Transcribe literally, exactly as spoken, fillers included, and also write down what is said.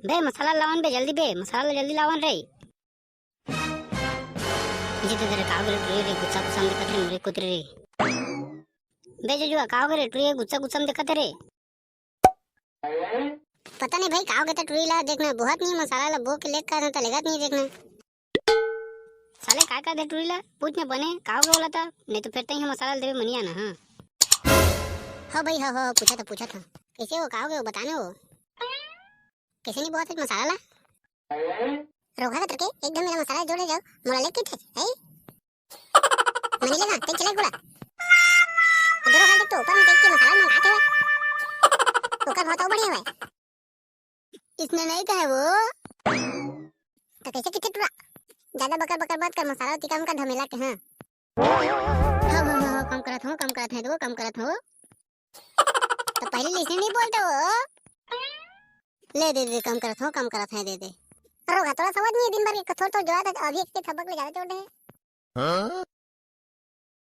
बे मसाला लावन बे, जल्दी बे, मसाला ला जल्दी लावन रे। जी दे रे, का हो गे रे टुरी रे, गुस्सा गुस्सा में दिखत रे, मुड़ी कुतरी रे। बे जजुआ, का हो गे रे टुरी, गुस्सा गुस्सा में दिखत रे। पता नहीं भाई, का हो गे ते टुरी ला, देखना, बहुत नहीं मसाला ला बो के लेग का था, लेगत नहीं देखना। साले का का दे टुरी ला, पूछ ने बने, का हो गे ओला ता, नहीं तो फिर तई हम मसाला देवे मनिया ना, हाँ। हो भाई, हो, हो, पूछा था, पूछा था। कैसे हो, का हो गे हो, बताने हो। कैसे नहीं बहुत मसाला ला। रोगा कतर के, एकदम मेरा मसाला जोड़े जाओ, मोला लेके थे, है? मनी लेगा, तें चले गुड़ा। दोनों हाथ देख तो ऊपर में देख के मसाला मंगाते हुए। ओकर बहुत बढ़िया हुआ। इसने नहीं कहे वो। तो कैसे किथे टुरा? ज्यादा बकर बकर मत कर, मसाला उती कम का धमेला के, हाँ। हाँ, हाँ, हाँ, हाँ, कम करत हो, कम करत है, तो कम करत हो। तो पहले लिसने नहीं बोलते हो। ले दे दे, कम करत हो, कम करत है, दे दे। रोगा थोड़ा समझ नहीं है, दिन भर के थोड़ा तो जोड़ा था, अभी एक के थपक ले ज्यादा चोट है। हाँ?